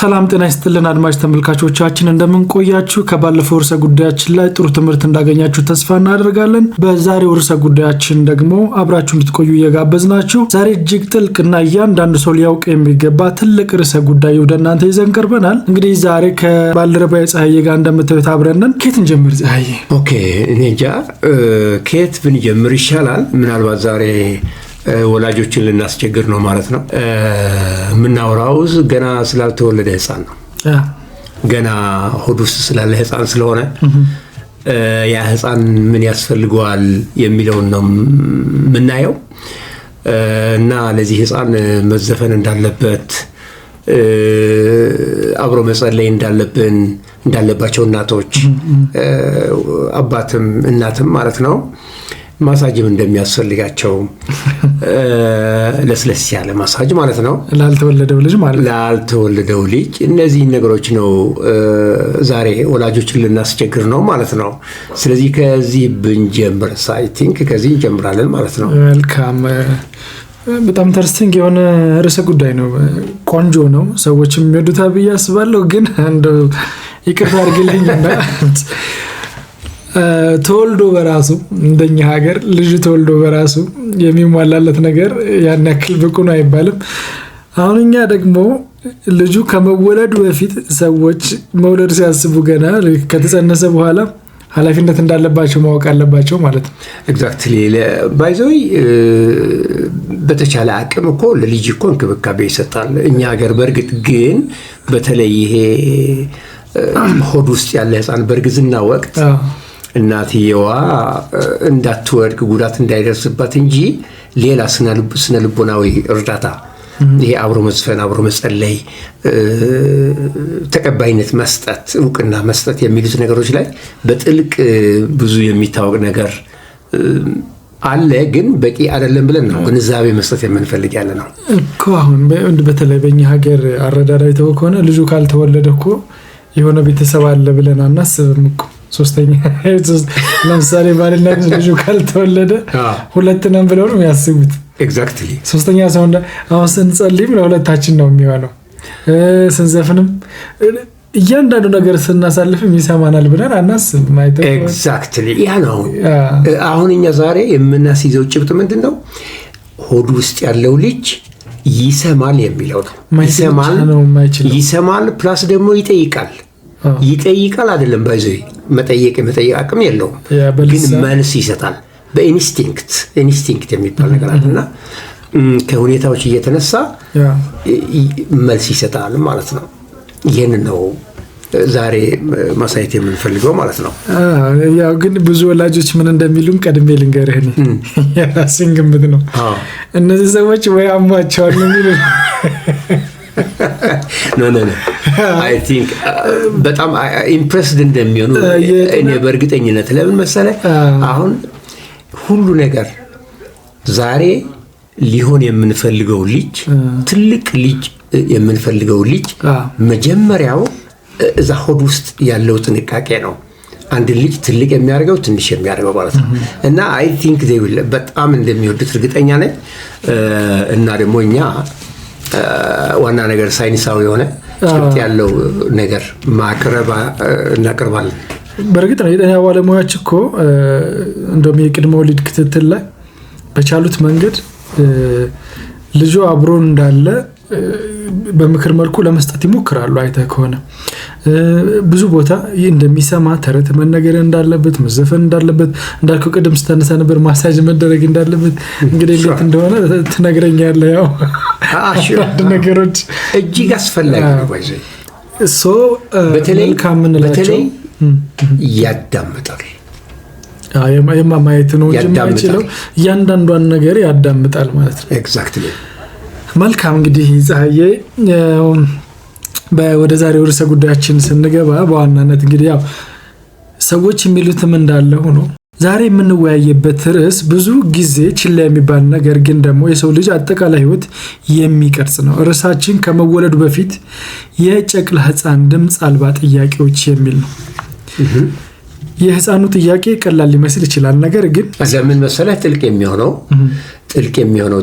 ሰላም ጤና ይስጥልን አድማጭ ተመልካቾቻችን፣ እንደምን ቆያችሁ? ከባለፈው ርዕሰ ጉዳያችን ላይ ጥሩ ትምህርት እንዳገኛችሁ ተስፋ እናደርጋለን። በዛሬው ርዕሰ ጉዳያችን ደግሞ አብራችሁ እንድትቆዩ እየጋበዝናችሁ ዛሬ እጅግ ጥልቅና እያንዳንዱ ሰው ሊያውቅ የሚገባ ትልቅ ርዕሰ ጉዳይ ወደ እናንተ ይዘን ቀርበናል። እንግዲህ ዛሬ ከባልደረባዬ ፀሐዬ ጋር እንደምታዩት አብረን ነን። ከየት እንጀምር ፀሐዬ? Okay፣ እኔ እንጃ ከየት ብንጀምር ይሻላል። ምናልባት ዛሬ ወላጆችን ልናስቸግር ነው ማለት ነው። የምናወራው ገና ስላልተወለደ ህፃን ነው። ገና ሆድ ውስጥ ስላለ ህፃን ስለሆነ ያ ህፃን ምን ያስፈልገዋል የሚለውን ነው የምናየው እና ለዚህ ህፃን መዘፈን እንዳለበት፣ አብሮ መጸለይ እንዳለብን፣ እንዳለባቸው እናቶች፣ አባትም እናትም ማለት ነው፣ ማሳጅም እንደሚያስፈልጋቸው፣ ለስለስ ያለ ማሳጅ ማለት ነው። ላልተወለደው ልጅ ማለት ነው። ላልተወለደው ልጅ እነዚህ ነገሮች ነው። ዛሬ ወላጆችን ልናስቸግር ነው ማለት ነው። ስለዚህ ከዚህ ብንጀምር፣ I think ከዚህ እንጀምራለን ማለት ነው። መልካም፣ በጣም interesting የሆነ ርዕሰ ጉዳይ ነው። ቆንጆ ነው። ሰዎችም የሚወዱታል ብዬ አስባለሁ። ግን እንደው ይቅርታ አድርግልኝ እና ተወልዶ በራሱ፣ እንደኛ ሀገር ልጁ ተወልዶ በራሱ የሚሟላለት ነገር ያን ያክል ብቁ ነው አይባልም። አሁን እኛ ደግሞ ልጁ ከመወለዱ በፊት፣ ሰዎች መውለድ ሲያስቡ ገና ከተጸነሰ በኋላ ኃላፊነት እንዳለባቸው ማወቅ አለባቸው ማለት ነው። Exactly። By the way፣ በተቻለ አቅም እኮ ለልጅ እኮ እንክብካቤ ይሰጣል እኛ ሀገር። በእርግጥ ግን በተለይ ይሄ ሆድ ውስጥ ያለ ህፃን በእርግዝና ወቅት እናትየዋ እንዳትወድቅ፣ ጉዳት እንዳይደርስባት እንጂ ሌላ ስነ ልቦናዊ እርዳታ፣ ይሄ አብሮ መዝፈን፣ አብሮ መጸለይ፣ ተቀባይነት መስጠት፣ እውቅና መስጠት የሚሉት ነገሮች ላይ በጥልቅ ብዙ የሚታወቅ ነገር አለ፣ ግን በቂ አይደለም ብለን ነው ግንዛቤ መስጠት የምንፈልግ ያለ ነው። እኮ አሁን በተለይ በእኛ ሀገር አረዳድ አይተኸው ከሆነ ልጁ ካልተወለደ እኮ የሆነ ቤተሰብ አለ ብለን አናስብም እኮ። ሶስተኛ፣ ለምሳሌ ባልና ሚስት ልጁ ካልተወለደ ሁለት ነን ብለው ነው የሚያስቡት። ሶስተኛ ሰው አሁን ስንጸልይም ለሁለታችን ነው የሚሆነው። ስንዘፍንም፣ እያንዳንዱ ነገር ስናሳልፍም ይሰማናል ብለን አናስብም። Exactly፣ ያ ነው። አሁን እኛ ዛሬ የምናስይዘው ጭብጥ ምንድን ነው? ሆድ ውስጥ ያለው ልጅ ይሰማል የሚለው ነው። ይሰማል፣ ይሰማል፣ plus ደግሞ ይጠይቃል። ይጠይቃል አይደለም፣ by the way መጠየቅ የመጠየቅ አቅም የለውም፣ ግን መልስ ይሰጣል። በ instinct የሚባል ነገር አለና ከሁኔታዎች እየተነሳ መልስ ይሰጣል ማለት ነው። ይህን ነው ዛሬ ማሳየት የምንፈልገው ማለት ነው። ያው ግን ብዙ ወላጆች ምን እንደሚሉን ቀድሜ ልንገርህ፣ እኔ የራሴን ግምት ነው። እነዚህ ሰዎች ወይ አሟቸዋል ነው የሚሉ። No, no, no፣ I think በጣም impressed እንደሚሆኑ እኔ በእርግጠኝነት። ለምን መሰለህ? አሁን ሁሉ ነገር ዛሬ ሊሆን የምንፈልገው ልጅ፣ ትልቅ ልጅ የምንፈልገው ልጅ መጀመሪያው እዛ ሆድ ውስጥ ያለው ጥንቃቄ ነው። አንድ ልጅ ትልቅ የሚያደርገው፣ ትንሽ የሚያደርገው ማለት ነው። እና I think በጣም እንደሚወዱት እርግጠኛ ነኝ። እና ደግሞ እኛ ዋና ነገር ሳይንሳዊ የሆነ ጭብጥ ያለው ነገር ማቅረብ እናቀርባለን። በእርግጥ ነው፣ የጤና ባለሙያዎች እኮ እንደውም የቅድመ ወሊድ ክትትል ላይ በቻሉት መንገድ ልጁ አብሮ እንዳለ በምክር መልኩ ለመስጠት ይሞክራሉ። አይተህ ከሆነ ብዙ ቦታ እንደሚሰማ ተረት መነገር እንዳለበት፣ መዘፈን እንዳለበት፣ እንዳልከው ቅድም ስታነሳ ነበር፣ ማሳጅ መደረግ እንዳለበት። እንግዲህ እንዴት እንደሆነ ትነግረኛለህ። ያው አንዳንድ ነገሮች እጅግ አስፈላጊ ነው። By the way So መልካም የምንላቸው በተለይ ያዳምጣል። የማማየት ነው እንጂ የማይችለው እያንዳንዷን ነገር ያዳምጣል ማለት ነው። Exactly። መልካም፣ እንግዲህ ፀሐዬ፣ ወደ ዛሬው ርዕሰ ጉዳያችን ስንገባ በዋናነት እንግዲህ ያው ሰዎች የሚሉትም እንዳለ ሆኖ ዛሬ የምንወያየበት ርዕስ ብዙ ጊዜ ችላ የሚባል ነገር ግን ደግሞ የሰው ልጅ አጠቃላይ ሕይወት የሚቀርጽ ነው። ርዕሳችን ከመወለዱ በፊት የጨቅላ ሕፃን ድምፅ አልባ ጥያቄዎች የሚል ነው። የህፃኑ ጥያቄ ቀላል ሊመስል ይችላል። ነገር ግን ለምን መሰለህ ጥልቅ የሚሆነው? ጥልቅ የሚሆነው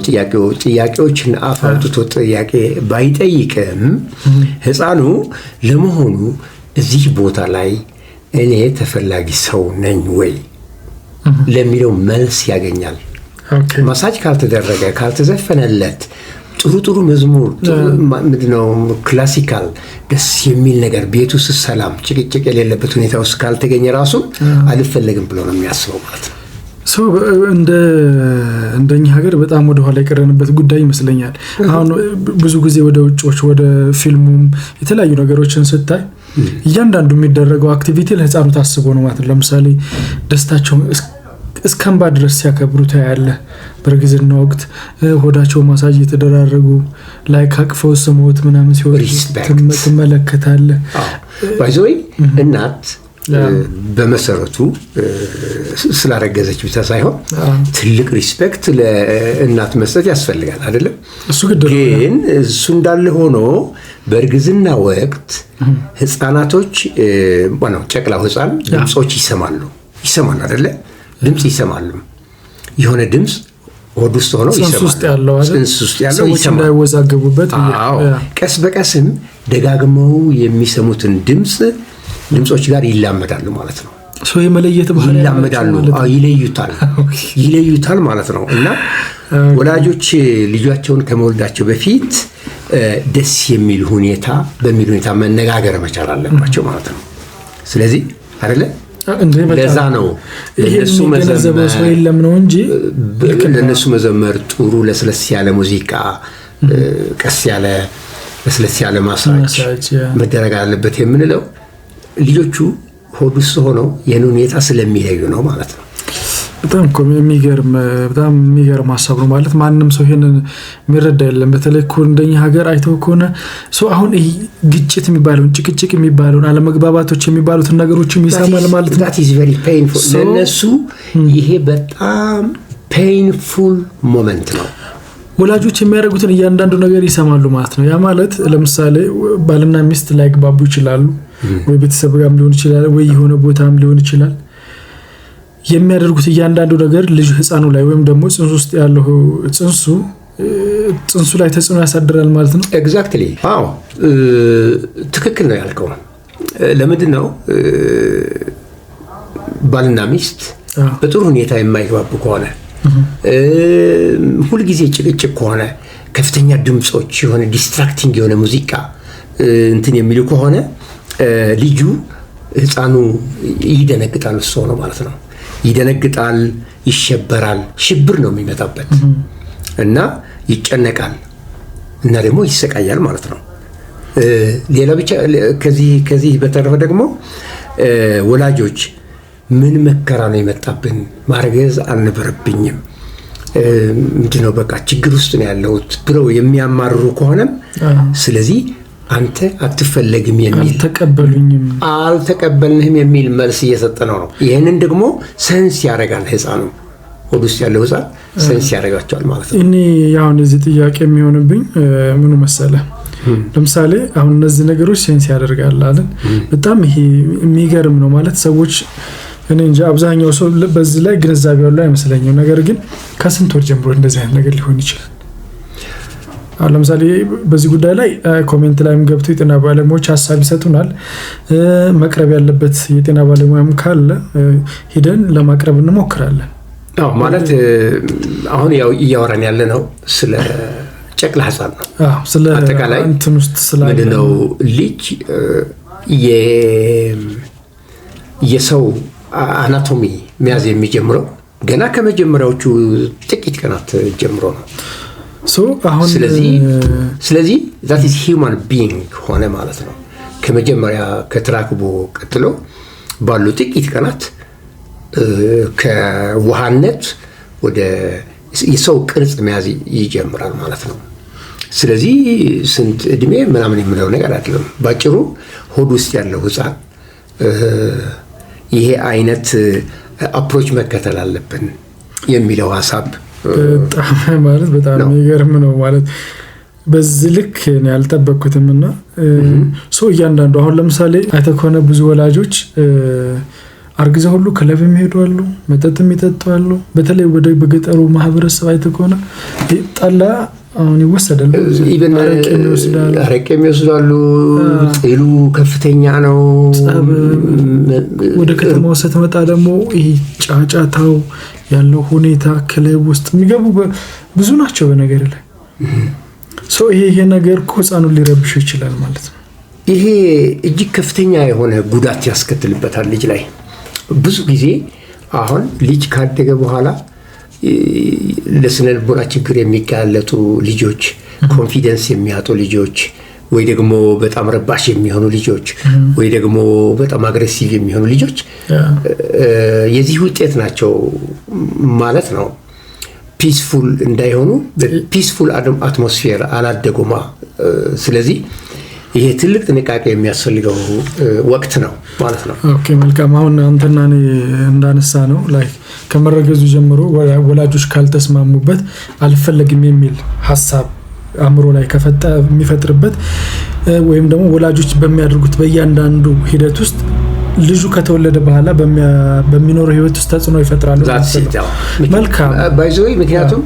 ጥያቄዎችን አፍ አውጥቶ ጥያቄ ባይጠይቅም ህፃኑ ለመሆኑ እዚህ ቦታ ላይ እኔ ተፈላጊ ሰው ነኝ ወይ ለሚለው መልስ ያገኛል። ማሳጅ ካልተደረገ፣ ካልተዘፈነለት፣ ጥሩ ጥሩ መዝሙር፣ ምንድነው classical ደስ የሚል ነገር፣ ቤት ውስጥ ሰላም፣ ጭቅጭቅ የሌለበት ሁኔታ ውስጥ ካልተገኘ ራሱ አልፈለግም ብሎ ነው የሚያስበው ማለት ነው። እንደኛ ሀገር በጣም ወደኋላ የቀረንበት ጉዳይ ይመስለኛል። አሁን ብዙ ጊዜ ወደ ውጮች ወደ ፊልሙም የተለያዩ ነገሮችን ስታይ እያንዳንዱ የሚደረገው activity ለህፃኑ ታስቦ ነው ማለት ነው። ለምሳሌ ደስታቸውን እስከ እንባ ድረስ ሲያከብሩ ታያለህ። በእርግዝና ወቅት ሆዳቸው ማሳጅ የተደራረጉ ላይ አቅፈው ስሞት ምናምን ሲወጡ ትመለከታለህ። By the way እናት በመሰረቱ ስላረገዘች ብቻ ሳይሆን ትልቅ respect ለእናት መስጠት ያስፈልጋል፣ አይደለም? እሱ ግድ ነው። ግን እሱ እንዳለ ሆኖ በእርግዝና ወቅት ህፃናቶች፣ ነው ጨቅላው ህፃን ድምፆች ይሰማሉ፣ አይደለ? ድምፅ ይሰማሉ። የሆነ ድምፅ ሆድ ውስጥ ሆነው ጽንስ ውስጥ ያለው አይደል? ጽንስ ውስጥ ያለው ሰዎች ይሰማል። እንዳይወዛገቡበት። አዎ፣ ቀስ በቀስም ደጋግመው የሚሰሙትን ድምፆች ጋር ይላመዳሉ ማለት ነው። ሰው የመለየት ባህሪ ይላመዳሉ፣ ያላቸው ማለት ነው። አዎ፣ ይለዩታል ማለት ነው። እና ወላጆች ልጃቸውን ከመውለዳቸው በፊት ደስ የሚል ሁኔታ በሚል ሁኔታ መነጋገር መቻል አለባቸው ማለት ነው። ስለዚህ አይደለ እንዴ በጣም ለዛ ነው ይሄን ለነሱ የሚገነዘበው ሰው መዘመር የለም ነው እንጂ። ለነሱ መዘመር፣ ጥሩ ለስለስ ያለ ሙዚቃ፣ ቀስ ያለ ለስለስ ያለ ማሳጅ ማሳጅ፣ yeah። መደረግ አለበት የምንለው ልጆቹ ሆድ ውስጥ ሆነው ይህን ሁኔታ ስለሚለዩ ነው ማለት ነው። በጣም እኮ የሚገርም፣ በጣም የሚገርም ሀሳብ ነው ማለት ማንም ሰው ይሄንን የሚረዳ የለም። በተለይ እኮ እንደኛ ሀገር አይተው ከሆነ ሰው አሁን ይሄ ግጭት የሚባለውን፣ ጭቅጭቅ የሚባለውን፣ አለመግባባቶች የሚባሉትን ነገሮችም ይሰማል ማለት ነው። That is very painful። ለእነሱ ይሄ በጣም painful moment ነው። ወላጆች የሚያደርጉትን እያንዳንዱ ነገር ይሰማሉ ማለት ነው። ያ ማለት ለምሳሌ ባልና ሚስት ላይግባቡ ይችላሉ፣ ወይ ቤተሰብ ጋርም ሊሆን ይችላል፣ ወይ የሆነ ቦታም ሊሆን ይችላል። የሚያደርጉት እያንዳንዱ ነገር ልጅ ህፃኑ ላይ ወይም ደግሞ ጽንሱ ውስጥ ያለው ጽንሱ ላይ ተጽዕኖ ያሳድራል ማለት ነው። Exactly፣ አዎ፣ ትክክል ነው ያልከው። ለምንድን ነው ባልና ሚስት በጥሩ ሁኔታ የማይግባቡ ከሆነ፣ ሁልጊዜ ጭቅጭቅ ከሆነ፣ ከፍተኛ ድምፆች፣ የሆነ distracting የሆነ ሙዚቃ እንትን የሚሉ ከሆነ ልጁ ህፃኑ ይደነግጣል። እሱ ነው ማለት ነው። ይደነግጣል፣ ይሸበራል። ሽብር ነው የሚመጣበት እና ይጨነቃል እና ደግሞ ይሰቃያል ማለት ነው። ሌላ ብቻ ከዚህ በተረፈ ደግሞ ወላጆች ምን መከራ ነው የመጣብን፣ ማርገዝ አልነበረብኝም፣ ምንድነው በቃ ችግር ውስጥ ነው ያለሁት ብለው የሚያማርሩ ከሆነም ስለዚህ አንተ አትፈለግም የሚል አልተቀበሉኝም፣ አልተቀበልንህም የሚል መልስ እየሰጠ ነው። ይህንን ደግሞ sense ያደርጋል ህፃኑ፣ ሆድ ውስጥ ያለው ህፃን sense ያደርጋቸዋል ማለት ነው። እኔ አሁን የዚህ ጥያቄ የሚሆንብኝ ምኑ መሰለ፣ ለምሳሌ አሁን እነዚህ ነገሮች sense ያደርጋል አለን። በጣም ይሄ የሚገርም ነው ማለት ሰዎች እኔ እንጃ አብዛኛው ሰው በዚህ ላይ ግንዛቤ ያለው አይመስለኝም። ነገር ግን ከስንት ወር ጀምሮ እንደዚህ አይነት ነገር ሊሆን ይችላል? አሁን ለምሳሌ በዚህ ጉዳይ ላይ comment ላይም ገብተው የጤና ባለሙያዎች ሀሳብ ይሰጡናል። መቅረብ ያለበት የጤና ባለሙያም ካለ ሂደን ለማቅረብ እንሞክራለን። አዎ፣ ማለት አሁን ያው እያወራን ያለ ነው ስለ ጨቅላ ህፃን ነው። አዎ፣ ስለ አጠቃላይ እንትን ውስጥ ስላለ ምንድነው ልጅ የሰው anatomy መያዝ የሚጀምረው ገና ከመጀመሪያዎቹ ጥቂት ቀናት ጀምሮ ነው። So አሁን ስለዚህ that is human being ሆነ ማለት ነው። ከመጀመሪያ ከትራክቦ ቀጥሎ ባሉ ጥቂት ቀናት ከውሃነት ወደ የሰው ቅርጽ መያዝ ይጀምራል ማለት ነው። ስለዚህ ስንት እድሜ ምናምን የምለው ነገር አይደለም። ባጭሩ ሆድ ውስጥ ያለው ህፃን ይሄ አይነት approach መከተል አለብን የሚለው ሀሳብ በጣም ማለት በጣም የሚገርም ነው ማለት በዚህ ልክ እኔ ያልጠበቅኩትም እና so እያንዳንዱ አሁን ለምሳሌ አይተህ ከሆነ ብዙ ወላጆች አርግዘው ሁሉ ክለብ የሚሄዱ አሉ፣ መጠጥ የሚጠጡ አሉ። በተለይ ወደ በገጠሩ ማህበረሰብ አይተህ ከሆነ ጠላ አሁን ይወሰዳል፣ even አረቄ የሚወስዳሉ። ጥሉ ከፍተኛ ነው። ወደ ከተማው ስትመጣ ደግሞ ይህ ጫጫታው ያለው ሁኔታ ክለብ ውስጥ የሚገቡ ብዙ ናቸው። በነገር ላይ ይሄ ነገር እኮ ህፃኑን ሊረብሸው ይችላል ማለት ነው። ይሄ እጅግ ከፍተኛ የሆነ ጉዳት ያስከትልበታል ልጅ ላይ። ብዙ ጊዜ አሁን ልጅ ካደገ በኋላ ለስነ ልቦና ችግር የሚጋለጡ ልጆች፣ confidence የሚያጡ ልጆች፣ ወይ ደግሞ በጣም ረባሽ የሚሆኑ ልጆች፣ ወይ ደግሞ በጣም aggressive የሚሆኑ ልጆች የዚህ ውጤት ናቸው ማለት ነው። Peaceful እንዳይሆኑ በ peaceful atmosphere አላደጉማ። ስለዚህ ይሄ ትልቅ ጥንቃቄ የሚያስፈልገው ወቅት ነው ማለት ነው። Okay፣ መልካም። አሁን አንተና እኔ እንዳነሳነው like ከመረገዙ ጀምሮ ወላጆች ካልተስማሙበት አልፈለግም የሚል ሀሳብ አእምሮ ላይ የሚፈጥርበት ወይም ደግሞ ወላጆች በሚያደርጉት በእያንዳንዱ ሂደት ውስጥ ልጁ ከተወለደ በኋላ በሚኖረው ህይወት ውስጥ ተጽዕኖ ይፈጥራሉ። መልካም። By the way፣ ምክንያቱም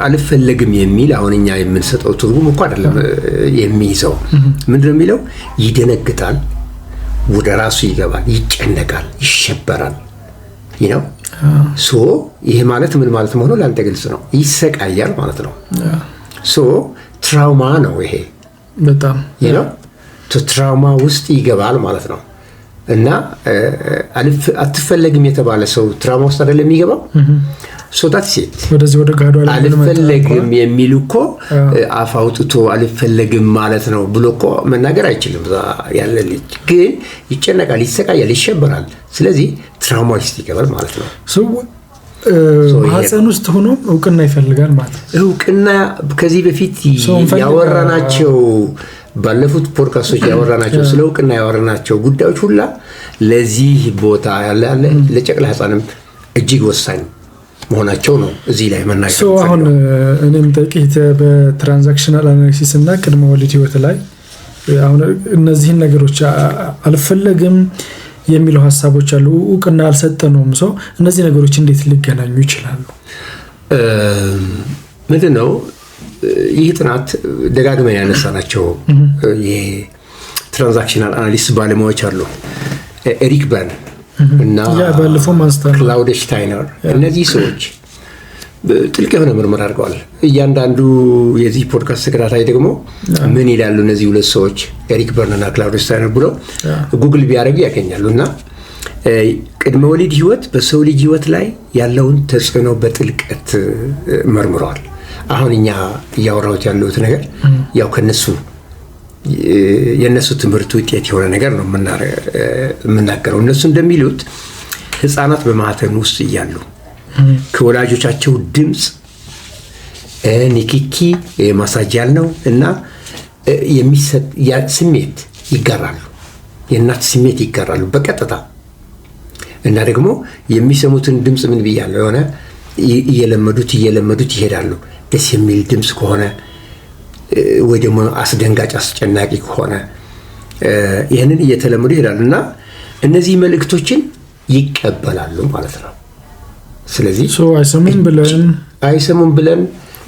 አልፈለግም የሚል አሁን እኛ የምንሰጠው ትርጉም እኮ አይደለም የሚይዘው። ምንድን ነው የሚለው? ይደነግጣል፣ ወደ ራሱ ይገባል፣ ይጨነቃል፣ ይሸበራል ነው። So ይሄ ማለት ምን ማለት መሆኑ ለአንተ ግልጽ ነው። ይሰቃያል ማለት ነው። So trauma ነው ይሄ። በጣም። ነው፣ trauma ውስጥ ይገባል ማለት ነው። እና አትፈለግም የተባለ ሰው trauma ውስጥ አይደለም የሚገባው? So that's it። ወደዚህ ወደ ጋዶ አልፈለግም የሚል እኮ አፍ አውጥቶ አልፈለግም ማለት ነው ብሎ እኮ መናገር አይችልም። ያለ ልጅ ግን ይጨነቃል፣ ይሰቃያል፣ ይሸበራል። ስለዚህ trauma ውስጥ ይገባል ማለት ነው። ማህፀን ውስጥ ሆኖ እውቅና ይፈልጋል ማለት ነው። እውቅና ከዚህ በፊት ያወራናቸው፣ ባለፉት ፖድካስቶች ያወራናቸው፣ ስለ እውቅና ያወራናቸው ጉዳዮች ሁላ ለዚህ ቦታ ያለ ለጨቅላ ህፃንም እጅግ ወሳኝ መሆናቸው ነው እዚህ ላይ መናገር። አሁን እኔም የምጠይቅህ በ transactional analysis እና ቅድመ ወሊድ ህይወት ላይ አሁን እነዚህን ነገሮች አልፈለግም የሚሉ ሀሳቦች አሉ። እውቅና አልሰጠነውም። So እነዚህ ነገሮች እንዴት ሊገናኙ ይችላሉ? ምንድን ነው ይህ ጥናት ደጋግመን ያነሳናቸው የ transactional analysis ባለሙያዎች አሉ። ኤሪክ በርን እና ክላውድ ሽታይነር፣ እነዚህ ሰዎች ጥልቅ የሆነ ምርመራ አድርገዋል። እያንዳንዱ የዚህ ፖድካስት ተከታታይ ደግሞ ምን ይላሉ እነዚህ ሁለት ሰዎች ኤሪክ በርን እና ክላውድ ሽታይነር ብለው ጉግል ቢያደርጉ ያገኛሉ። እና ቅድመ ወሊድ ህይወት በሰው ልጅ ህይወት ላይ ያለውን ተጽዕኖ በጥልቀት መርምረዋል። አሁን እኛ እያወራሁት ያለሁት ነገር ያው ከነሱ የእነሱ ትምህርት ውጤት የሆነ ነገር ነው የምናገረው። እነሱ እንደሚሉት ህፃናት በማህፀን ውስጥ እያሉ ከወላጆቻቸው ድምፅ፣ ንክኪ፣ ማሳጅ ያልነው እና የሚሰጥ ስሜት ይጋራሉ። የእናት ስሜት ይጋራሉ በቀጥታ። እና ደግሞ የሚሰሙትን ድምፅ ምን ብያለሁ የሆነ እየለመዱት እየለመዱት ይሄዳሉ። ደስ የሚል ድምፅ ከሆነ ወይ ደግሞ አስደንጋጭ አስጨናቂ ከሆነ ይህንን እየተለመዱ ይሄዳሉ እና እነዚህ መልእክቶችን ይቀበላሉ ማለት ነው። ስለዚህ አይሰሙም ብለን አይሰሙም ብለን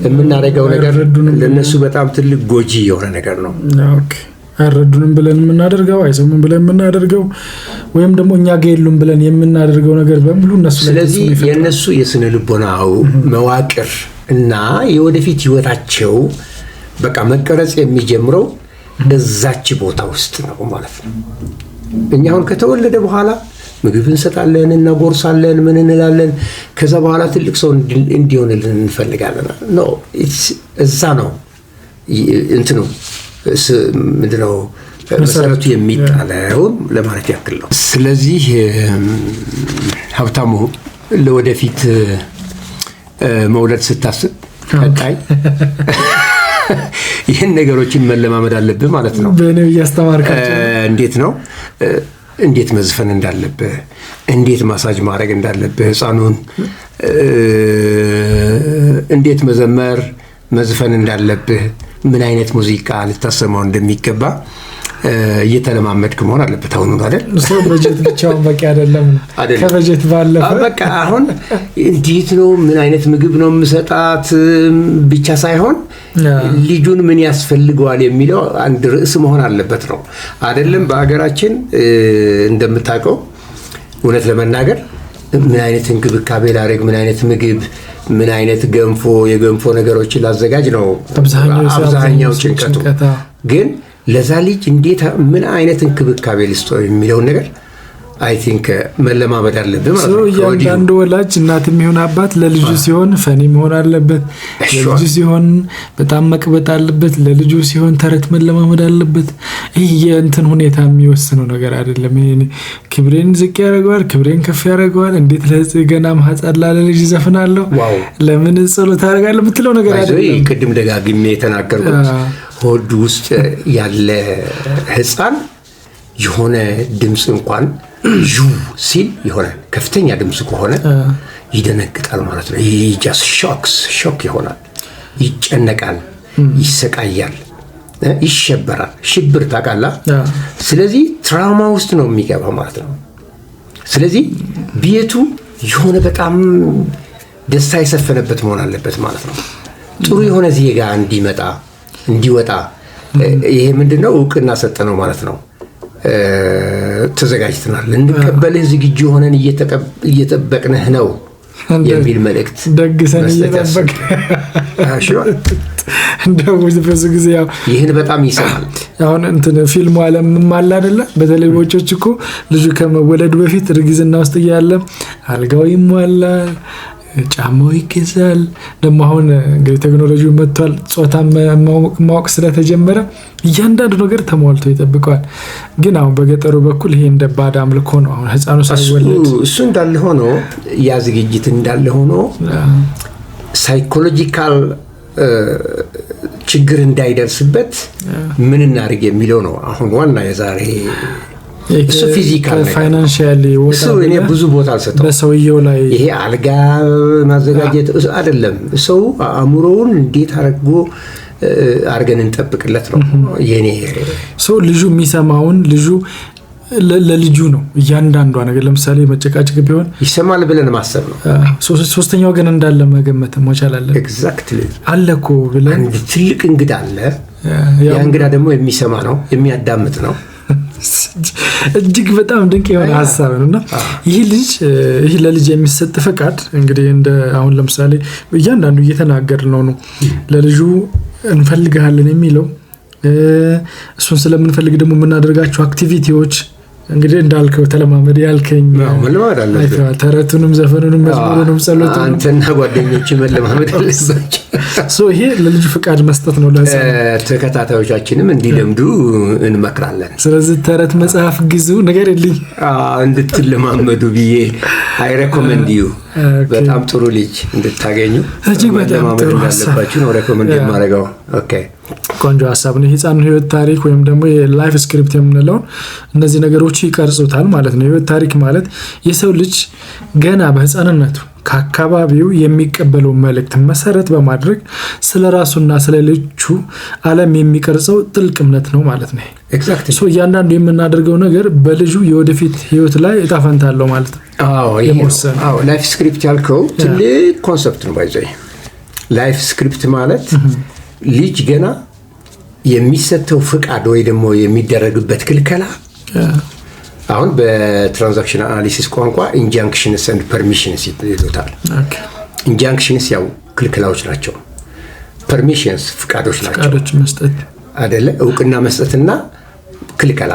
የምናደርገው ነገር ለእነሱ በጣም ትልቅ ጎጂ የሆነ ነገር ነው። አይረዱንም ብለን የምናደርገው፣ አይሰሙም ብለን የምናደርገው፣ ወይም ደግሞ እኛ ጋ የሉም ብለን የምናደርገው ነገር በሙሉ እነሱ ላይ ስለዚህ የእነሱ የስነ ልቦናው መዋቅር እና የወደፊት ህይወታቸው በቃ መቀረጽ የሚጀምረው እዛች ቦታ ውስጥ ነው ማለት ነው። እኛ አሁን ከተወለደ በኋላ ምግብ እንሰጣለን፣ እናጎርሳለን፣ ምን እንላለን። ከዛ በኋላ ትልቅ ሰው እንዲሆንልን እንፈልጋለን። No፣ እዛ ነው እንትኑ ምንድነው መሰረቱ የሚጣለው ለማለት ያክል ነው። ስለዚህ ሀብታሙ፣ ለወደፊት መውለድ ስታስብ ቀጣይ ይህን ነገሮችን መለማመድ አለብህ ማለት ነው። በእኔ እያስተማርካቸው። እንዴት ነው፣ እንዴት መዝፈን እንዳለብህ፣ እንዴት ማሳጅ ማድረግ እንዳለብህ፣ ህፃኑን እንዴት መዘመር መዝፈን እንዳለብህ፣ ምን አይነት ሙዚቃ ልታሰማው እንደሚገባ እየተለማመድክ መሆን አለበት። አሁኑ አይደል? በጀት ብቻውን በቂ አይደለም። ከበጀት ባለፈ በቃ አሁን እንዴት ነው፣ ምን አይነት ምግብ ነው የምሰጣት ብቻ ሳይሆን ልጁን ምን ያስፈልገዋል የሚለው አንድ ርዕስ መሆን አለበት ነው አይደለም? በሀገራችን እንደምታውቀው እውነት ለመናገር ምን አይነት እንክብካቤ ላድርግ፣ ምን አይነት ምግብ፣ ምን አይነት ገንፎ፣ የገንፎ ነገሮችን ላዘጋጅ ነው አብዛኛው ጭንቀቱ። ግን ለዛ ልጅ እንዴት ምን አይነት እንክብካቤ ልስጠው የሚለውን ነገር I think መለማመድ አለብህ ማለት ነው። እያንዳንዱ ወላጅ እናት የሚሆን አባት ለልጁ ሲሆን funny መሆን አለበት። ለልጁ ሲሆን በጣም መቅበጥ አለበት። ለልጁ ሲሆን ተረት መለማመድ አለበት። ይህ የእንትን ሁኔታ የሚወስነው ነገር አይደለም። ይሄ ክብሬን ዝቅ ያደርገዋል፣ ክብሬን ከፍ ያደርገዋል። እንዴት ገና ማህፀን ላለ ልጅ ዘፍናለሁ፣ ለምን ጸሎት አደርጋለሁ የምትለው ነገር አይደለም። ቅድም ደጋግሜ የተናገርኩት ሆድ ውስጥ ያለ ህፃን የሆነ ድምፅ እንኳን ዡ ሲል የሆነ ከፍተኛ ድምፅ ከሆነ ይደነግጣል ማለት ነው። Just shock ይሆናል፣ ይጨነቃል፣ ይሰቃያል፣ ይሸበራል። ሽብር ታውቃለህ። ስለዚህ trauma ውስጥ ነው የሚገባ ማለት ነው። ስለዚህ ቤቱ የሆነ በጣም ደስታ የሰፈነበት መሆን አለበት ማለት ነው። ጥሩ የሆነ ዜጋ እንዲመጣ እንዲወጣ፣ ይሄ ምንድነው እውቅና ሰጠ ነው ማለት ነው። ተዘጋጅተናል፣ ልንቀበልህ ዝግጁ ሆነን እየጠበቅንህ ነው የሚል መልእክት ደግሰን እየጠበቅ እንደው ብዙ ጊዜ ያው ይህን በጣም ይሰማል። አሁን እንትን ፊልሙ ዓለምም አለ አይደለ? በተለይ በውጮች እኮ ልጁ ከመወለዱ በፊት እርግዝና ውስጥ እያለ አልጋው ይሟላል፣ ጫማው ይገዛል። ደግሞ አሁን እንግዲህ ቴክኖሎጂው መጥቷል። ጾታ ማወቅ ስለተጀመረ እያንዳንዱ ነገር ተሟልቶ ይጠብቀዋል። ግን አሁን በገጠሩ በኩል ይሄ እንደ ባዕድ አምልኮ ነው። አሁን ህፃኑ ሳይወለድ እሱ እንዳለ ሆኖ፣ ያ ዝግጅት እንዳለ ሆኖ psychological ችግር እንዳይደርስበት ምን እናድርግ የሚለው ነው አሁን ዋና የዛሬ። እሱ physical Financially እሱ እኔ ብዙ ቦታ አልሰጠው። በሰውየው ላይ ይሄ አልጋ ማዘጋጀት አይደለም። ሰው አእምሮውን እንዴት አድርጎ አድርገን እንጠብቅለት ነው የኔ። ሰው ልጁ የሚሰማውን፣ ልጁ ለልጁ ነው እያንዳንዷ ነገር። ለምሳሌ መጨቃጨቅ ቢሆን ይሰማል ብለን ማሰብ ነው። ሶስተኛ ወገን እንዳለ መገመት መቻል አለ። Exactly. አለ እኮ ብለን አንድ ትልቅ እንግዳ አለ። ያ እንግዳ ደግሞ የሚሰማ ነው፣ የሚያዳምጥ ነው። እጅግ በጣም ድንቅ የሆነ ሀሳብ ነው። እና ይህ ልጅ ይህ ለልጅ የሚሰጥ ፈቃድ እንግዲህ እንደ አሁን ለምሳሌ እያንዳንዱ እየተናገር ነው ለልጁ እንፈልግሃለን የሚለው፣ እሱን ስለምንፈልግ ደግሞ የምናደርጋቸው activity ዎች እንግዲህ እንዳልከው ተለማመድ ያልከኝ መለማመድ አለብህ። ተረቱንም፣ ዘፈኑንም፣ መዝሙሩንም፣ ጸሎቱንም አንተና ጓደኞች መለማመድ አለባቸው። ይሄ ለልጁ ፍቃድ መስጠት ነው። ለህፃኑ ተከታታዮቻችንም እንዲለምዱ እንመክራለን። ስለዚህ ተረት መጽሐፍ ግዙ ነገር የልኝ። እንድትለማመዱ ብዬ I recommend you። በጣም ጥሩ ልጅ እንድታገኙ እጅግ በጣም መለማመድ ጥሩ ሀሳብ እንዳለባችሁ ነው recommend የማደርገው። Okay. ቆንጆ ሀሳብ ነው። የህፃኑ ህይወት ታሪክ ወይም ደግሞ የ life script የምንለውን እነዚህ ነገሮች ይቀርጹታል ማለት ነው። የህይወት ታሪክ ማለት የሰው ልጅ ገና በህፃንነቱ ከአካባቢው የሚቀበለው መልእክት መሰረት በማድረግ ስለ ራሱና ስለ ሌሎቹ ዓለም የሚቀርጸው ጥልቅ እምነት ነው ማለት ነው። Exactly. So እያንዳንዱ የምናደርገው ነገር በልጁ የወደፊት ህይወት ላይ እጣ ፈንታ አለው ማለት ነው። አዎ፣ ይሄ ነው። የመወሰን። አዎ፣ life script ያልከው ትልቅ concept ነው። By the way life script ማለት ልጅ ገና የሚሰጠው ፍቃድ ወይ ደግሞ የሚደረግበት ክልከላ፣ አሁን በ transaction analysis ቋንቋ injunctions and permissions ይሉታል። Injunctions ያው ክልከላዎች ናቸው። Permissions ፍቃዶች ናቸው። ፍቃዶች መስጠት። አደለ? እውቅና መስጠትና ክልከላ።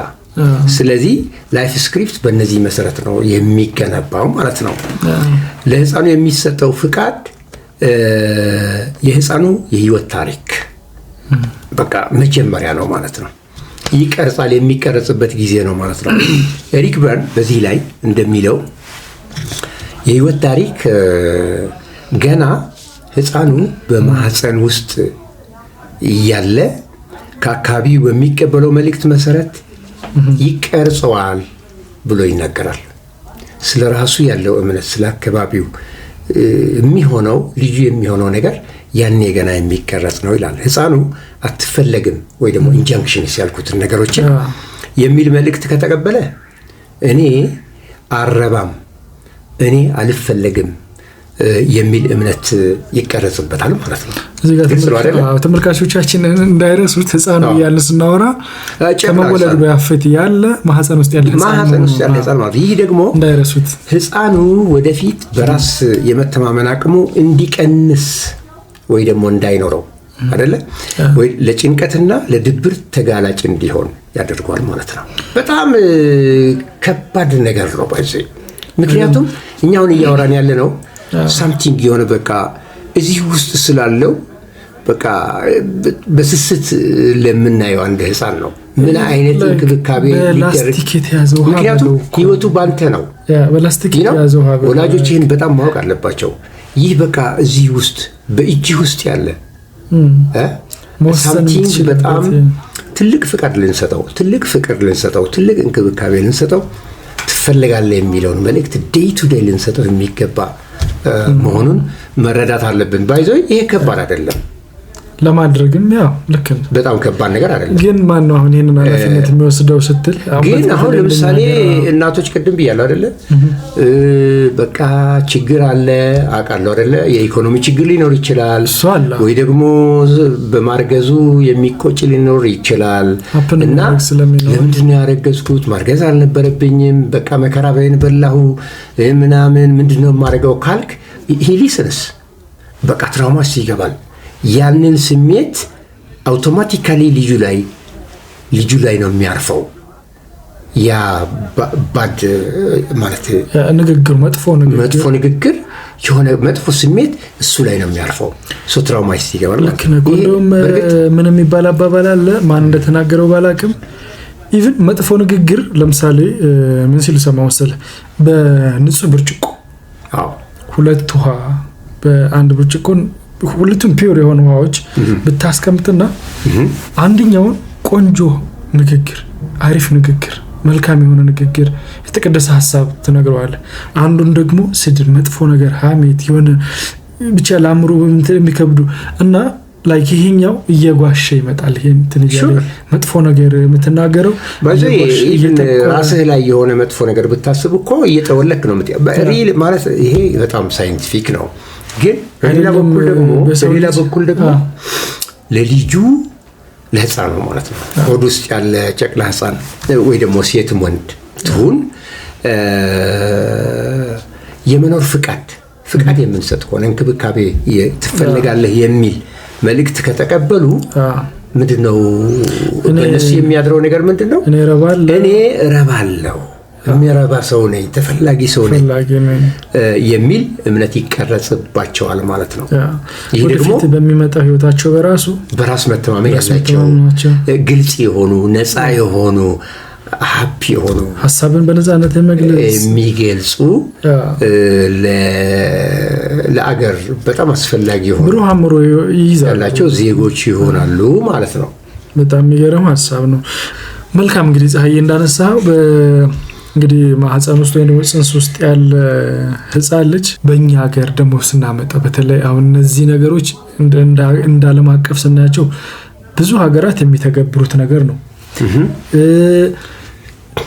ስለዚህ life script በእነዚህ መሰረት ነው የሚገነባው ማለት ነው። ለህፃኑ የሚሰጠው ፍቃድ የህፃኑ የህይወት ታሪክ በቃ መጀመሪያ ነው ማለት ነው። ይቀርጻል፣ የሚቀረጽበት ጊዜ ነው ማለት ነው። ኤሪክ በርን በዚህ ላይ እንደሚለው የህይወት ታሪክ ገና ህፃኑ በማህፀን ውስጥ እያለ ከአካባቢው በሚቀበለው መልእክት መሰረት ይቀርጸዋል ብሎ ይናገራል። ስለ ራሱ ያለው እምነት፣ ስለ አካባቢው የሚሆነው፣ ልጁ የሚሆነው ነገር ያኔ ገና የሚቀረጽ ነው ይላል። ህፃኑ አትፈለግም ወይ ደግሞ injunctions ያልኩትን ነገሮችን የሚል መልእክት ከተቀበለ እኔ አልረባም፣ እኔ አልፈለግም የሚል እምነት ይቀረጽበታል ማለት ነው። እዚህ ጋር ተመልካቾቻችን እንዳይረሱት ህፃኑ እያልን ስናወራ ከመወለዱ በፊት ያለ ማህፀን ውስጥ ያለ ማህፀን ውስጥ ያለ ህፃን ማለት፣ ይህ ደግሞ እንዳይረሱት ህፃኑ ወደፊት በራስ የመተማመን አቅሙ እንዲቀንስ ወይ ደግሞ እንዳይኖረው አይደለ ወይ ለጭንቀትና ለድብርት ተጋላጭ እንዲሆን ያደርገዋል ማለት ነው። በጣም ከባድ ነገር ነው by the way። ምክንያቱም እኛ አሁን እያወራን ያለ ነው something የሆነ በቃ እዚህ ውስጥ ስላለው በቃ በስስት ለምናየው አንድ ህፃን ነው ምን አይነት እንክብካቤ ሊደረግ፣ ምክንያቱም ህይወቱ ባንተ ነው። ወላጆች ይህን በጣም ማወቅ አለባቸው። ይህ በቃ እዚህ ውስጥ በእጅህ ውስጥ ያለ something በጣም ትልቅ ፍቃድ ልንሰጠው፣ ትልቅ ፍቅር ልንሰጠው፣ ትልቅ እንክብካቤ ልንሰጠው፣ ትፈለጋለህ የሚለውን መልእክት day to day ልንሰጠው የሚገባ መሆኑን መረዳት አለብን። By the way ይሄ ከባድ አይደለም። ለማድረግም ያው ልክ ነው። በጣም ከባድ ነገር አይደለም። ግን ማን ነው አሁን ይህንን ኃላፊነት የሚወስደው ስትል ግን አሁን ለምሳሌ እናቶች ቅድም ብያለሁ አይደለ? በቃ ችግር አለ አውቃለሁ አይደለ? የኢኮኖሚ ችግር ሊኖር ይችላል፣ ወይ ደግሞ በማርገዙ የሚቆጭ ሊኖር ይችላል። እና ለምንድን ነው ያረገዝኩት? ማርገዝ አልነበረብኝም፣ በቃ መከራ በይን በላሁ ምናምን፣ ምንድን ነው የማደርገው ካልክ he listens፣ በቃ trauma ይገባል። ያንን ስሜት automatically ልጁ ላይ ነው የሚያርፈው። ያ bad ማለት ንግግር፣ መጥፎ ንግግር፣ መጥፎ ንግግር፣ የሆነ መጥፎ ስሜት እሱ ላይ ነው የሚያርፈው። So trauma ይገባል። ልክ ነህ። እንደውም ምን የሚባል አባባል አለ፣ ማን እንደተናገረው ባላቅም፣ even መጥፎ ንግግር ለምሳሌ ምን ሲሉ ሰማ መሰለህ? በንጹህ ብርጭቆ ሁለት ውሃ፣ በአንድ ብርጭቆ ሁለቱም pure የሆኑ ውሃዎች ብታስቀምጥና አንደኛውን ቆንጆ ንግግር፣ አሪፍ ንግግር፣ መልካም የሆነ ንግግር፣ የተቀደሰ ሀሳብ ትነግረዋለህ። አንዱን ደግሞ ስድብ፣ መጥፎ ነገር፣ ሀሜት፣ የሆነ ብቻ ለአእምሮ የሚከብዱ እና like ይሄኛው እየጓሸ ይመጣል። ይሄ እንትን እያለ መጥፎ ነገር የምትናገረው ራስህ ላይ የሆነ መጥፎ ነገር ብታስብ እኮ እየጠወለክ ነው real ማለት። ይሄ በጣም scientific ነው። ግን በሌላ በኩል ደግሞ ለልጁ፣ ለህፃኑ ማለት ነው፣ ሆድ ውስጥ ያለ ጨቅላ ህፃን ወይ ደግሞ ሴትም ወንድ ትሁን የመኖር ፍቃድ የምንሰጥ ከሆነ፣ እንክብካቤ፣ ትፈለጋለህ የሚል መልእክት ከተቀበሉ ምንድን ነው በእነሱ የሚያድረው ነገር ምንድን ነው? እኔ እረባለሁ፣ እኔ እረባለሁ፣ የሚረባ ሰው ነኝ፣ ተፈላጊ ሰው ነኝ የሚል እምነት ይቀረጽባቸዋል ማለት ነው። ይህ ደግሞ በሚመጣው ህይወታቸው በራሱ በራስ መተማመን ያላቸው፣ ግልጽ የሆኑ፣ ነፃ የሆኑ፣ happy የሆኑ፣ ሀሳብን በነፃነት የመግለጽ የሚገልጹ፣ ለአገር በጣም አስፈላጊ የሆኑ ብሩህ አእምሮ ይይዛሉ ያላቸው ዜጎች ይሆናሉ ማለት ነው። በጣም የሚገርም ሀሳብ ነው። መልካም፣ እንግዲህ ፀሐዬ እንዳነሳው እንግዲህ ማህፀን ውስጥ ወይም ደግሞ ጽንስ ውስጥ ያለ ህፃን ልጅ በእኛ ሀገር ደግሞ ስናመጣ በተለይ አሁን እነዚህ ነገሮች እንደ ዓለም አቀፍ ስናያቸው ብዙ ሀገራት የሚተገብሩት ነገር ነው።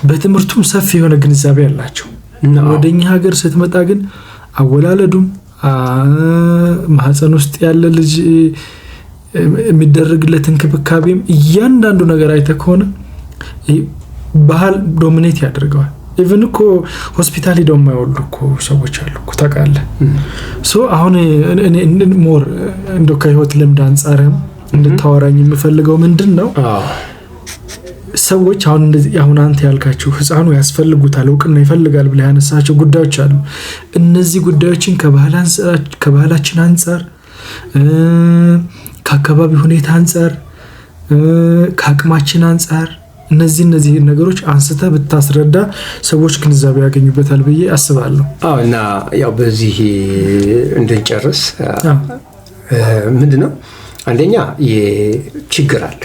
በትምህርቱም ሰፊ የሆነ ግንዛቤ አላቸው። ወደ እኛ ሀገር ስትመጣ ግን አወላለዱም ማህፀን ውስጥ ያለ ልጅ የሚደረግለት እንክብካቤም እያንዳንዱ ነገር አይተህ ከሆነ ባህል dominate ያደርገዋል። Even እኮ ሆስፒታል ሄደው የማይወልዱ እኮ ሰዎች አሉ እኮ ታውቃለህ። So አሁን more እንደው ከህይወት ልምድ አንጻርም እንድታወራኝ የምፈልገው ምንድን ነው፣ ሰዎች አሁን እንደዚህ አሁን አንተ ያልካቸው ህፃኑ ያስፈልጉታል፣ እውቅና ይፈልጋል ብለህ ያነሳቸው ጉዳዮች አሉ። እነዚህ ጉዳዮችን ከባህላችን አንጻር፣ ከአካባቢ ሁኔታ አንጻር፣ ከአቅማችን አንጻር እነዚህ ነገሮች አንስተህ ብታስረዳ ሰዎች ግንዛቤ ያገኙበታል ብዬ አስባለሁ። አዎ፣ እና ያው በዚህ እንድንጨርስ ምንድን ነው፣ አንደኛ ችግር አለ፣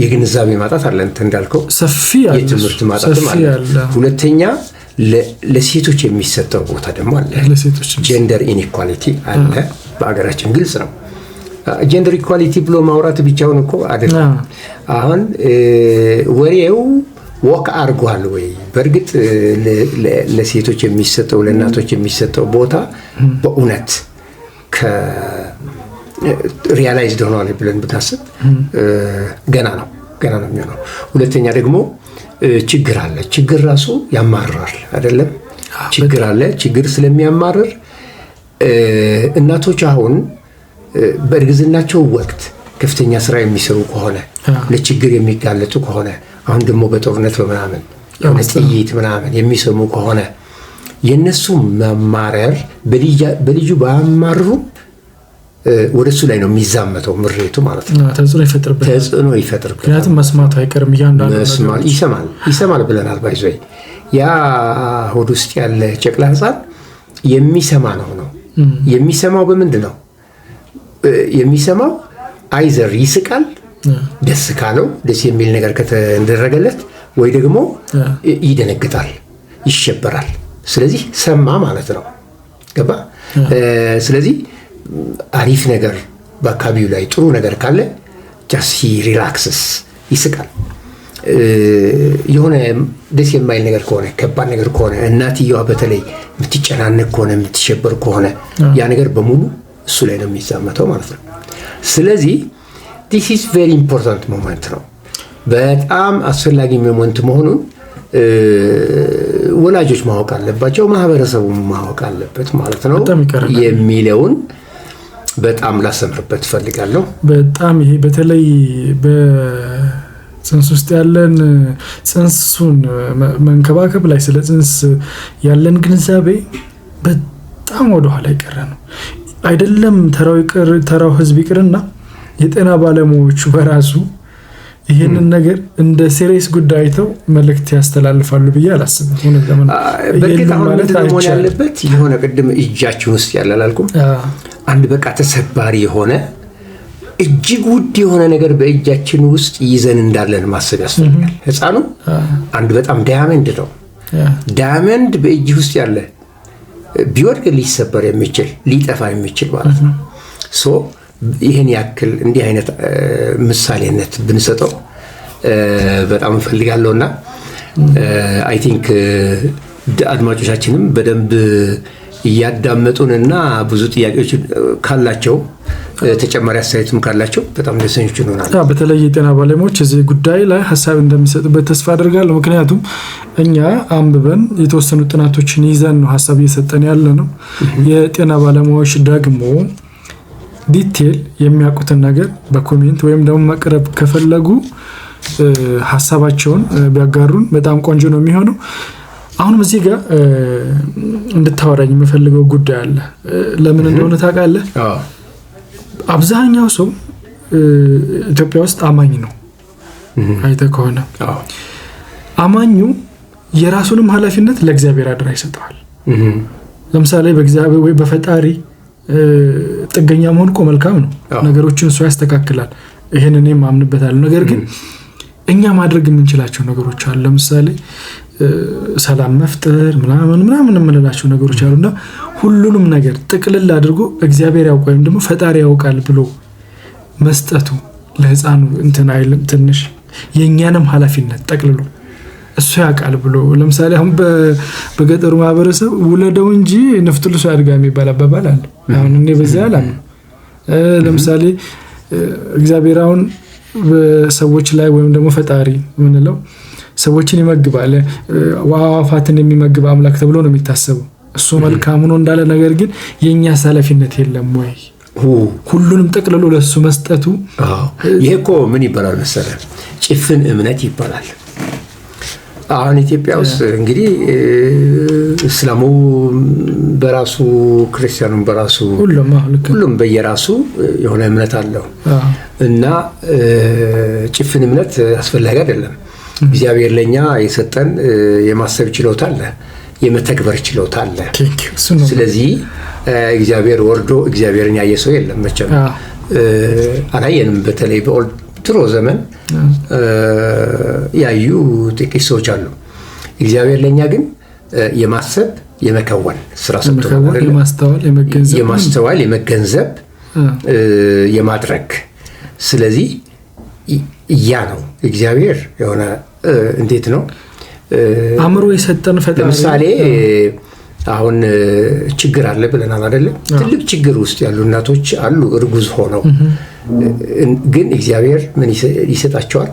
የግንዛቤ ማጣት አለ፣ እንትን እንዳልከው ሰፊ የትምህርት ማጣትም አለ። ሁለተኛ ለሴቶች የሚሰጠው ቦታ ደግሞ አለ። ለሴቶች Gender inequality አለ በሀገራችን፣ ግልጽ ነው። Gender equality ብሎ ማውራት ብቻውን እኮ አይደለም። አሁን ወሬው work አድርጓል ወይ? በእርግጥ ለሴቶች የሚሰጠው፣ ለእናቶች የሚሰጠው ቦታ በእውነት realized ሆኗል ብለን ብናስብ ገና ነው የሚሆነው። ሁለተኛ ደግሞ ችግር አለ። ችግር ራሱ ያማርራል አይደለም? ችግር አለ። ችግር ስለሚያማርር እናቶች አሁን በእርግዝናቸው ወቅት ከፍተኛ ስራ የሚሰሩ ከሆነ፣ ለችግር የሚጋለጡ ከሆነ፣ አሁን ደግሞ በጦርነት በምናምን የሆነ ጥይት ምናምን የሚሰሙ ከሆነ የእነሱ መማረር በልጁ ባያማርሩም ወደ እሱ ላይ ነው የሚዛመተው ምሬቱ ማለት ነው። ተጽዕኖ ይፈጥርበታል። ተጽዕኖ ይፈጥርበታል። ምክንያቱም መስማቱ አይቀርም እያንዳንዱ ይሰማል፣ ይሰማል ብለናል። By the way ያ ሆድ ውስጥ ያለ ጨቅላ ህፃን የሚሰማ ነው። የሚሰማው በምንድን ነው የሚሰማው? Either ይስቃል ደስ ካለው፣ ደስ የሚል ነገር ከተደረገለት፣ ወይ ደግሞ ይደነግጣል፣ ይሸበራል። ስለዚህ ሰማ ማለት ነው። ገባ? ስለዚህ አሪፍ ነገር በአካባቢው ላይ ጥሩ ነገር ካለ just relaxes፣ ይስቃል። የሆነ ደስ የማይል ነገር ከሆነ፣ ከባድ ነገር ከሆነ፣ እናትየዋ በተለይ የምትጨናነቅ ከሆነ፣ የምትሸበር ከሆነ ያ ነገር በሙሉ እሱ ላይ ነው የሚዛመተው ማለት ነው። ስለዚህ this is very important moment ነው። በጣም አስፈላጊ moment መሆኑን ወላጆች ማወቅ አለባቸው፣ ማህበረሰቡ ማወቅ አለበት ማለት ነው የሚለውን በጣም ላሰምርበት እፈልጋለሁ። በጣም ይሄ በተለይ በጽንስ ውስጥ ያለን፣ ጽንሱን መንከባከብ ላይ ስለ ጽንስ ያለን ግንዛቤ በጣም ወደኋላ የቀረ ነው። አይደለም ተራው ህዝብ ይቅርና የጤና ባለሙያዎቹ በራሱ ይህንን ነገር እንደ serious ጉዳይ አይተው መልእክት ያስተላልፋሉ ብዬ አላስብም። በእርግጥ አሁን ምንድን ነው መሆን ያለበት? የሆነ ቅድም እጃችን ውስጥ ያለ አላልኩም? አንድ በቃ ተሰባሪ የሆነ እጅግ ውድ የሆነ ነገር በእጃችን ውስጥ ይዘን እንዳለን ማሰብ ያስፈልጋል። ህፃኑ አንድ በጣም diamond ነው። Diamond በእጅ ውስጥ ያለ ቢወድቅ ሊሰበር የሚችል፣ ሊጠፋ የሚችል ማለት ነው። So ይህን ያክል እንዲህ አይነት ምሳሌነት ብንሰጠው በጣም እፈልጋለሁ እና I think አድማጮቻችንም በደንብ እያዳመጡን እና ብዙ ጥያቄዎች ካላቸው፣ ተጨማሪ አስተያየትም ካላቸው በጣም ደስተኞች እንሆናለን። በተለይ የጤና ባለሙያዎች እዚህ ጉዳይ ላይ ሀሳብ እንደሚሰጡበት ተስፋ አድርጋለሁ። ምክንያቱም እኛ አንብበን የተወሰኑ ጥናቶችን ይዘን ነው ሀሳብ እየሰጠን ያለ ነው። የጤና ባለሙያዎች ደግሞ detail የሚያውቁትን ነገር በ comment ወይም ደግሞ መቅረብ ከፈለጉ ሀሳባቸውን ቢያጋሩን በጣም ቆንጆ ነው የሚሆነው። አሁንም እዚህ ጋር እንድታወራኝ የምፈልገው ጉዳይ አለ። ለምን እንደሆነ ታውቃለህ? አብዛኛው ሰው ኢትዮጵያ ውስጥ አማኝ ነው። አይተህ ከሆነ አማኙ የራሱንም ኃላፊነት ለእግዚአብሔር አደራ ይሰጠዋል። ለምሳሌ በእግዚአብሔር ወይ በፈጣሪ ጥገኛ መሆን እኮ መልካም ነው። ነገሮችን እሱ ያስተካክላል። ይህን እኔም አምንበታለሁ። ነገር ግን እኛ ማድረግ የምንችላቸው ነገሮች አሉ። ለምሳሌ ሰላም መፍጠር ምናምን ምናምን የምንላቸው ነገሮች አሉ እና ሁሉንም ነገር ጥቅልል አድርጎ እግዚአብሔር ያውቃል ወይም ደግሞ ፈጣሪ ያውቃል ብሎ መስጠቱ ለህፃኑ እንትን አይልም? ትንሽ የእኛንም ኃላፊነት ጠቅልሎ እሱ ያውቃል ብሎ፣ ለምሳሌ አሁን በገጠሩ ማህበረሰብ ውለደው እንጂ ንፍጥ ልሶ ያድጋ የሚባል አባባል አለ። አሁን እኔ በዚያ አላምንም። ለምሳሌ እግዚአብሔር አሁን በሰዎች ላይ ወይም ደግሞ ፈጣሪ የምንለው ሰዎችን ይመግባል፣ አዕዋፋትን የሚመግብ አምላክ ተብሎ ነው የሚታሰበው። እሱ መልካም ሆኖ እንዳለ ነገር ግን የእኛስ ኃላፊነት የለም ወይ? ሁሉንም ጠቅልሎ ለእሱ መስጠቱ። ይሄ እኮ ምን ይባላል መሰለህ? ጭፍን እምነት ይባላል። አሁን ኢትዮጵያ ውስጥ እንግዲህ እስላሙ በራሱ፣ ክርስቲያኑም በራሱ፣ ሁሉም በየራሱ የሆነ እምነት አለው እና ጭፍን እምነት አስፈላጊ አይደለም። እግዚአብሔር ለእኛ የሰጠን የማሰብ ችሎታ አለ፣ የመተግበር ችሎታ አለ። ስለዚህ እግዚአብሔር ወርዶ፣ እግዚአብሔርን ያየ ሰው የለም መቼም፣ አላየንም። በተለይ በ old ድሮ ዘመን ያዩ ጥቂት ሰዎች አሉ። እግዚአብሔር ለእኛ ግን የማሰብ፣ የመከወን ስራ ሰጥቶናል። የማስተዋል፣ የመገንዘብ። የማስተዋል፣ የመገንዘብ። የማድረግ። ስለዚህ ያ ነው እግዚአብሔር የሆነ እንዴት ነው አእምሮ የሰጠን ፈጣሪ። ለምሳሌ አሁን ችግር አለ ብለናል አይደለም? ትልቅ ችግር ውስጥ ያሉ እናቶች አሉ እርጉዝ ሆነው፣ ግን እግዚአብሔር ምን ይሰጣቸዋል?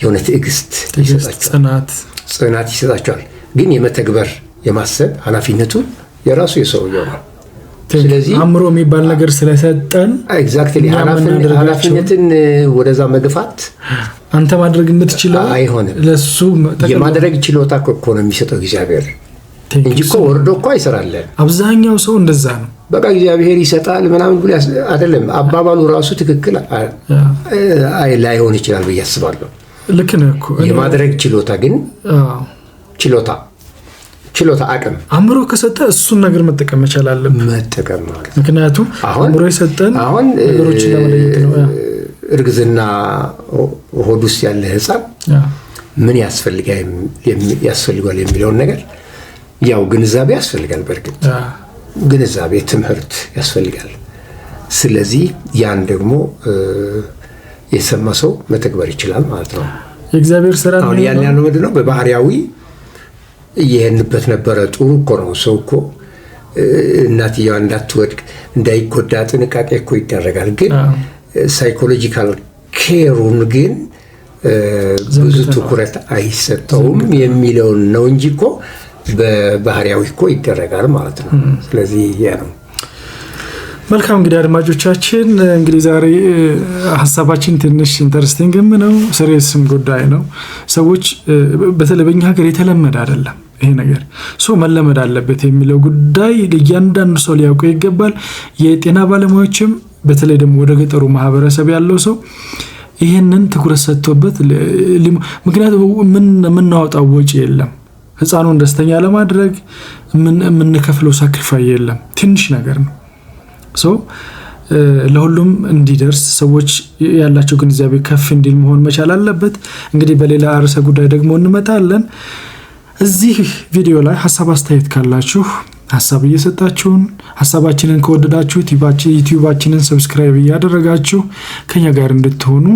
የሆነ ትዕግስት ይሰጣቸዋል፣ ጽናት ይሰጣቸዋል። ግን የመተግበር የማሰብ ኃላፊነቱ የራሱ የሰውየው ነው። ስለዚህ አእምሮ የሚባል ነገር ስለሰጠን exactly ኃላፊነትን ወደዛ መግፋት አንተ ማድረግ የምትችለው አይሆንም። ለሱ የማድረግ ችሎታ እኮ ነው የሚሰጠው እግዚአብሔር እንጂ እኮ ወርዶ እኮ አይሰራለን። አብዛኛው ሰው እንደዛ ነው። በቃ እግዚአብሔር ይሰጣል ምናምን ብሎ አይደለም። አባባሉ ራሱ ትክክል ላይሆን ይችላል ብዬ አስባለሁ። ልክ ነህ እኮ። የማድረግ ችሎታ ግን ችሎታ አቅም አእምሮ ከሰጠ እሱን ነገር መጠቀም መቻል አለብን። መጠቀም ማለት ምክንያቱም አእምሮ የሰጠን አሁን ነገሮችን ለመለየት ነው። እርግዝና ሆድ ውስጥ ያለ ሕፃን ምን ያስፈልገዋል የሚለውን ነገር ያው ግንዛቤ ያስፈልጋል። በእርግጥ ግንዛቤ ትምህርት ያስፈልጋል። ስለዚህ ያን ደግሞ የሰማ ሰው መተግበር ይችላል ማለት ነው። የእግዚአብሔር ስራ አሁን ያን ያለው ምንድን ነው? በባህሪያዊ እየሄድንበት ነበረ። ጥሩ እኮ ነው። ሰው እኮ እናትየዋ እንዳትወድቅ እንዳይጎዳ ጥንቃቄ እኮ ይደረጋል። ግን psychological care ኡን ግን ብዙ ትኩረት አይሰጠውም የሚለውን ነው እንጂ እኮ በባህሪያዊ እኮ ይደረጋል ማለት ነው። ስለዚህ ያ ነው። መልካም፣ እንግዲህ አድማጮቻችን፣ እንግዲህ ዛሬ ሀሳባችን ትንሽ interesting ም ነው፣ serious ም ጉዳይ ነው። ሰዎች በተለይ በእኛ ሀገር የተለመደ አይደለም ይሄ ነገር፣ so መለመድ አለበት የሚለው ጉዳይ እያንዳንዱ ሰው ሊያውቀው ይገባል። የጤና ባለሙያዎችም በተለይ ደግሞ ወደ ገጠሩ ማህበረሰብ ያለው ሰው ይህንን ትኩረት ሰጥቶበት፣ ምክንያቱም የምናወጣው ወጪ የለም፣ ህፃኑን ደስተኛ ለማድረግ የምንከፍለው sacrifice የለም፣ ትንሽ ነገር ነው። So ለሁሉም እንዲደርስ ሰዎች ያላቸው ግንዛቤ ከፍ እንዲል መሆን መቻል አለበት። እንግዲህ በሌላ ርዕሰ ጉዳይ ደግሞ እንመጣለን። እዚህ ቪዲዮ ላይ ሀሳብ አስተያየት ካላችሁ ሀሳብ እየሰጣችሁን፣ ሀሳባችንን ከወደዳችሁት ዩቲዩባችንን subscribe እያደረጋችሁ ከኛ ጋር እንድትሆኑ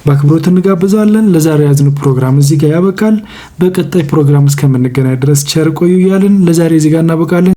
በአክብሮት እንጋብዛለን። ለዛሬ ያዝነው ፕሮግራም እዚህ ጋር ያበቃል። በቀጣይ ፕሮግራም እስከምንገናኝ ድረስ ቸር ቆዩ እያልን ለዛሬ እዚህ ጋር እናበቃለን።